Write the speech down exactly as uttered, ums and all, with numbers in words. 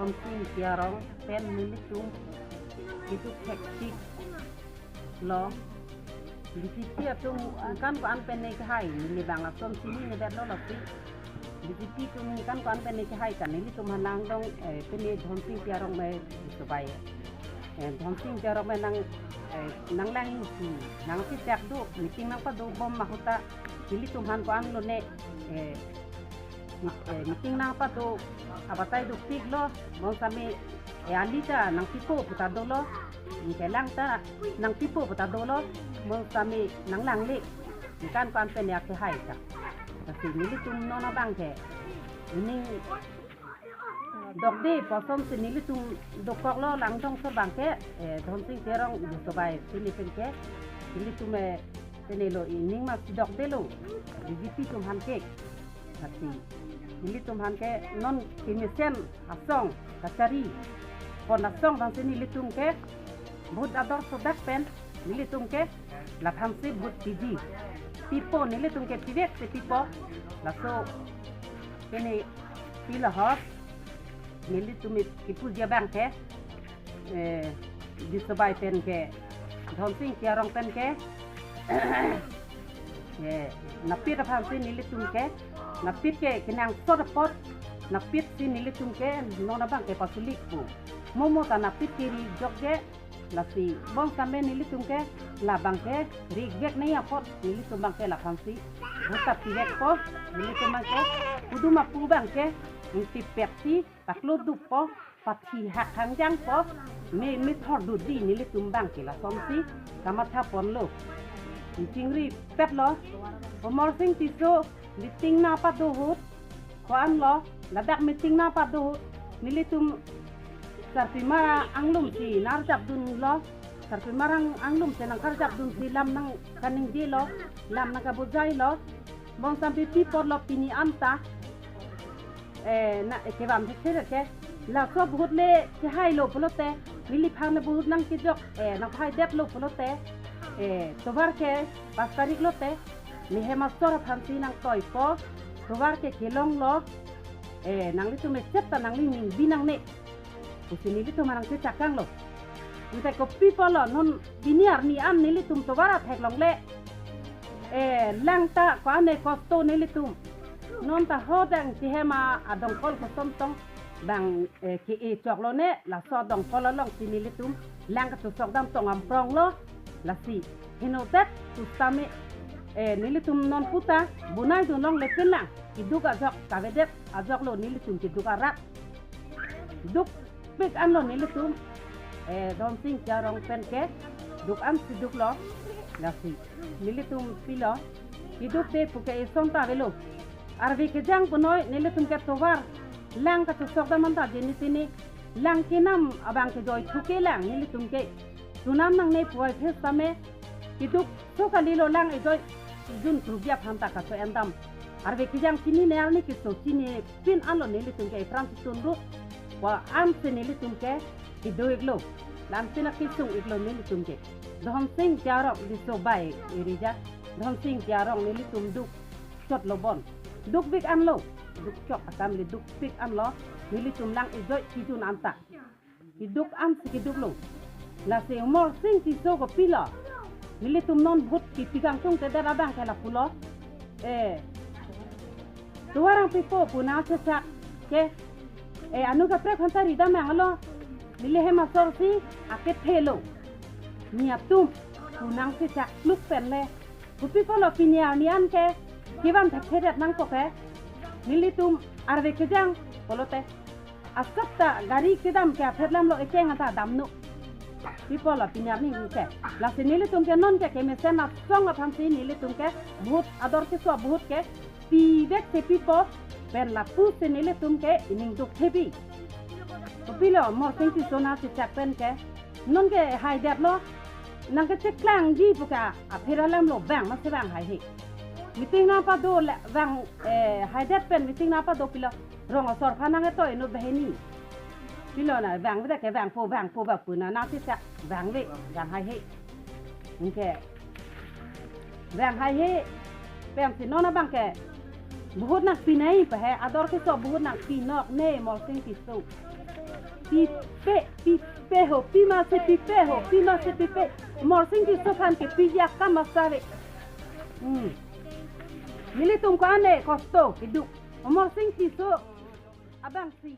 Dhonsing Teron pen nelitum keduk hektik lo. B J P atum ningkan ko-an pen ne kehai, neli bang ason chininedet lo lasi. B J P atum ningkan ko-an pen ne kehai ta nelitum hanang dong, eh, pini Dhonsing Teron me sobai. Eh, Dhonsing Teron me nang, eh, nanglang isi, nangsi chak do, meeting nangpadobom ma ahut ta, nelitum han ko-an lo ne, eh, meet-, eh, meeting nangpado abatai dopiklo, bonsitame, eh, ali ta nangpipo pu ta dolo, anke lang ta nangpipo pu ta dolo, bonsitame nanglangle, ningkan ko-an pen ya kehai ta. Lasi nelitum non abang ke, ining dokde pu asonsi nelitum dokoklo, langdong so abang ke, eh, Dhonsing Teron sobai pini pen ke, nelitum, eh, pini lo ining masi dokdelo, B J P atum han ke. Lasi nelitum han ke non kemesen asong kachari pon asong abangsi nelitum ke vote ador sodak pen nelitum ke laphansi vote piji. Pipo nelitum ke pivek si pipo. Laso pini pilo ho, nelitum kipuji abang ke, eh, disobai pen ke, Dhonsing Teron pen ke, eh, napit aphansi nelitum ke, napit ke kenangsot apot, napit si nelitum ke non abang ke pasulik pu. Momo ta napit kiri jok je, lasi bonsitame nelitum ke labang ke ri-ik vek nangji apot nelitum abang ke laphansi vote ta pivekpo, nelitum abang ke kudum apu abang ke ingtipet si paklo dukpo, pathi hak hangjangpo, me, methor dudi nelitum abang ke lasonsi kamatha ponlo. Chingri petlo, Amarsing Tisso meeting nangpado ahut, ko-an lo, ladak meeting nangpado ahut, nelitum sarpimar anglum si nangarjapdunlo, sarpimar ang-, anglum si nangkarjapdun si lam nangkaningjelo, lam nangkabujailo, bonsitame pi apotlo pini anta, eh, na, eh, kevan thekthedetke, laso vote le kehailo pulote, neliphan le vote nangkejok, eh, nangpahaidetlo pulote, eh, tovar ke pas tarik lote, nehem asor aphansi nangtoipo, tovar ke kelonglo, eh, nanglitum echep ta nangli ning bi nangne pusi nelitum nangchechak tanglo. Ante kopi apotlo non pini arni an nelitum tovar athek longle, eh, lang ta ko-an ne kosto nelitum. Non ta hadak kehem adongkol kosomtong bang, eh, ke-e choklo ne, laso adongkol alongsi nelitum lang kachosok dam tong ampronglo. Lasi henodet pusitame, eh, nelitum non puta bonai dun longle pen lang keduk ajok kavedet ajoklo nelitum keduk arat. Dukpik anlo nelitum, eh, Dhonsing Teron pen ke duk ansi duklo. Lasi nelitum pilo, kedukde puke eson ta avelo. Arve kejang punoi nelitum ke tovar lang kachosok dam anta jeni tini lang kenam abang ke joithu ke lang nelitum ke tunam nangne pu ai phes tame keduk so kalilo, lang ejoi jun krugya aphan ta kaso-en dam. Arve kejang chinine arni keso chinipin anlo nelitum ke ipran si tunrut ko-ansi nelitum ke kedo-iklo. Lam si nangkesung-iklo nelitum ke. Dhonsing Teron disobai irija. Dhonsing Teron nelitum duk chotlo bon. Dukpik anlo. Duk chok akam le dukpik anlo. Nelitum lang ejoi kejun anta keduk ansi keduklo. Lasi Amarsing Tisso kopilo, nelitum non vote kepi kangtungtedet abang ke lapulo. Eh, tovar nangpipo pu nangchechak ke, eh, anu kaprek aphanta ridam nanglo. Neli hem asor si akethelo. Netum pu nangchechak luk pen le. Kopi apotlo pini arni an ke kevan thekthedet nangpo ke. Nelitum arve kejang pulote asap ta gari kedam ke aphet lam lo, ekeng anta damnoi. Kopi apotlo pini arni ke. Lasi nelitum ke non ke kemesen asong aphansi nelitum ke vote ador keso vote ke pivek si pipo pen lapusi nelitum ke ining duk thepi. Kopilo Amarsing Tisso nangchechak pen ke non ke haidetlo, nangkecheklangji puke apher alam lo, bang masi bang haihe. Meeting nangpado le bang, eh, haidet pen meeting nangpado pilo, rong asor aphan nang-etoi inut banghini. Pilo na bangvedet ke bangpo, bangpo ba pu na nangchechak bangve, bang haihe. Anke bang haihe pensi non abang ke vote nangpi nangji pahe, ador keso vote nangpi nokne Amarsing Tisso. pipe, pipe ho, pima si pipe ho, pima si pipe. Amarsing Tisso aphan kepiji akam asari. Hmm. Nelitum ko-an kosto keduk. Amarsing Tisso abangsi